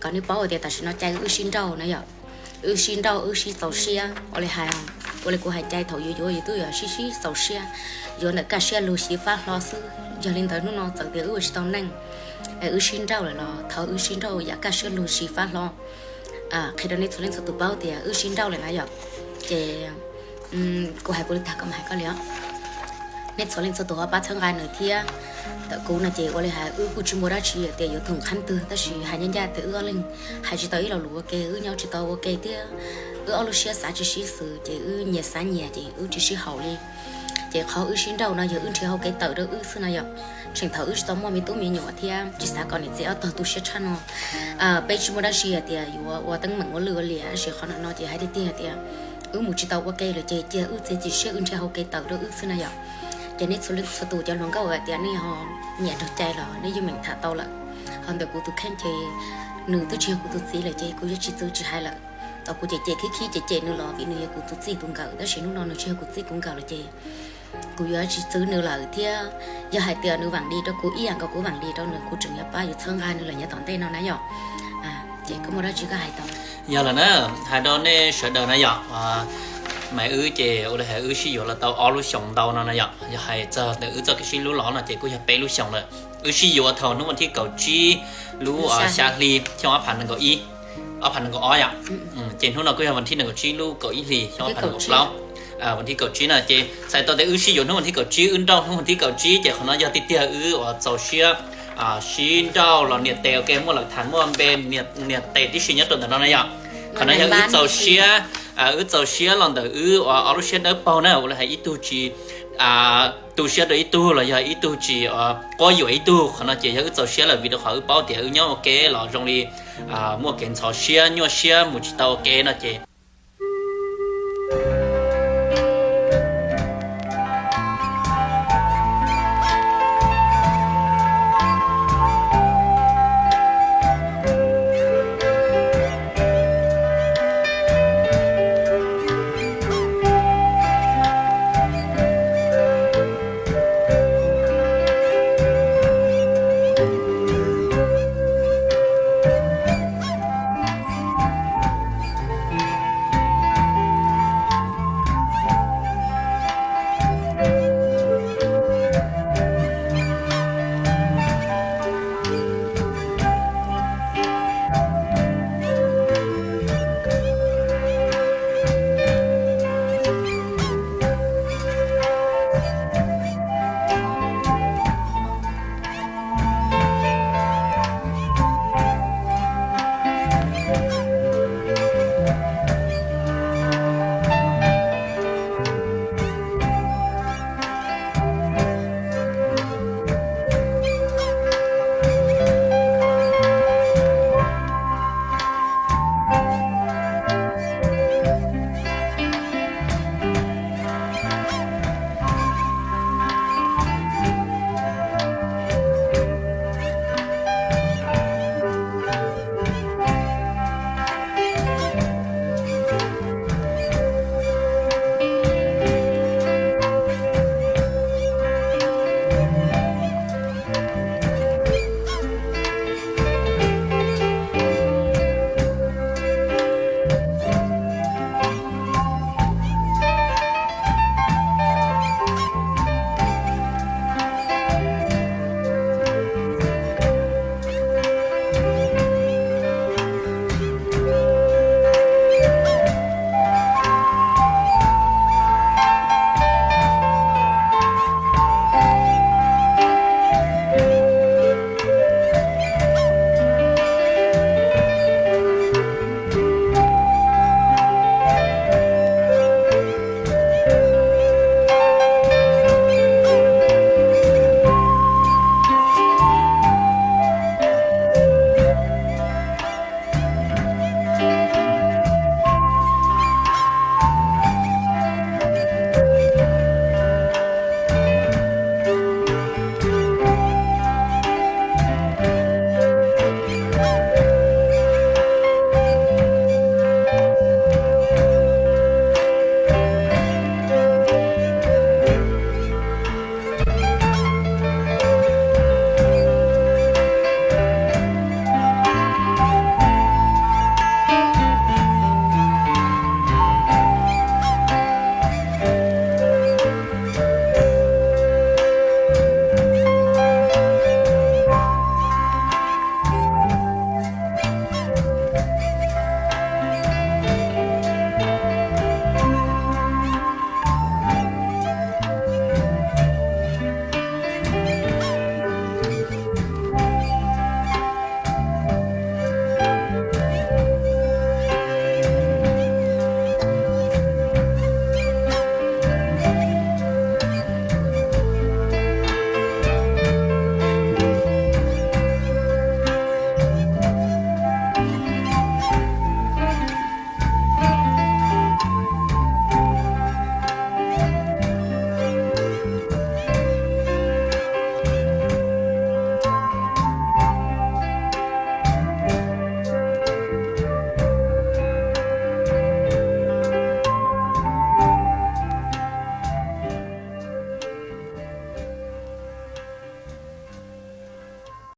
kom nej paub tias tam sim no cai wb sib nrauj na yom. Wb sib nrauj, wb sib txaus siab, ua li hais, ua li kuv hais cai thaum yuav yuav yus twb yog sib sib txaus siab, yuav ntawm kaj siab lug xyiv fab hlo xwb. Yog li ntawd hnub no txawm tias wb ua tsis tau neej, wb sib nrauj lawm los thov wb sib nrauj yam kaj siab lug xyiv fab hlo. Qhia rau nej txhua leej txhua tus paub tias wb sib nrauj lawm na yom. Ces kuv hais kuv li tag koj mam hais koj li os. Nej txhua leej txhua tus ho pab txhawb nqa nws thiab. Ntawm kuv no ces ua li hais wb kuj tsis muaj dab tsi tias yuav thoom qhab twg, tab sis hais ncaj ncaj tias wb ob leeg hais tsis tau ib lo lus ua ke, wb nyob tsis tau ua ke thiab. Wb ob lub siab xav tsis sib xws ces wb nyias xav nyias ces wb tsis sib haum li. Ces qhov wb sib nrauj no yog wb nrhiav hau kev tawm rau wb xwb na yom. Tseem thaum wb tsis tau muaj me tub me nyuam thiab tsis xav kom niam txiv ob tog tu siab tshaj no. Peb tsis muaj dab tsi hais tias yuav ua teeb meem ua lwj ua liam, tab sis qhov no no ces hais tiag tiag hais tias wb mus tsis tau ua ke lawm ces cia wb txiav txim siab wb nrhiav hau kev tawm rau wb xwb na yom. Ces nej txhua leej txhua tus cov hluas nkauj hais tias nej ho nyiam nrog cai los nej yeej meem tham tau lawm. Ho ntawm kuv tus kheej ces nws twb tsis yog kuv tus txiv lawm ces kuv yuav tsis txwv tsis hais lawm. Tau kuv cem cem khib khib cem cem nws los vim nws yog kuv tus txij tus nkawm, tab sis hnub no nws tsis yog kuv txij kuv nkawm lawm ces kuv yuav tsis txwv nws lawm thiab. Yog hais tias nws vaam li rau kuv ib yam nkaus kuv vaam li rau nws, kuv tseem yuav pab yuav txhawb nqa nws lawm nyob tom ntej no na yom. Ces koj muaj dab tsi koj hais tau. Yog lawm na, hais rau nej sawv daws na yom, mas wb ces ua li hais wb sib yuav los tau ob lub xyoos ntau no na yom. Yog hais txog ntawm wb txoj kev sib hlub los no ces kuj yog peb lub xyoos lawm. Wb sib yuav thaum hnub vas thib kaum tsib lub xya hli xyoo ob phav nees nkaum ib, ob phav nees nkaum ob yom. Ces hnub no kuj yog vas thib nees nkaum tsib lub kaum ib hlis xyoo ob phav nees nkaum plaub. Vas thib kaum tsib na ces txhais tau tias wb sib yuav hnub vas thib kaum tsib, wb nrauj hnub vas thib kaum tsib ces qhov no yog tiag tiag wb uas txaus siab sib nrauj los nias tes ua ke, muaj lawv tham muaj npe nias tes tib si nyob rau ntawm no na yom. Qhov no yog wb txaus siab, wb txaus siab los ntawm wb uas ob lub siab dawb paug na, ua li hais ib tug tsis tu siab rau ib tug los yog ib tug tsis quab yuam ib tug. Qhov no ces yog wb txaus siab lawm vim rau qhov wb paub tias wb nyob ua ke los zoo li muaj kev ntxhov siab nyuaj siab mus tsis tau ua ke no ces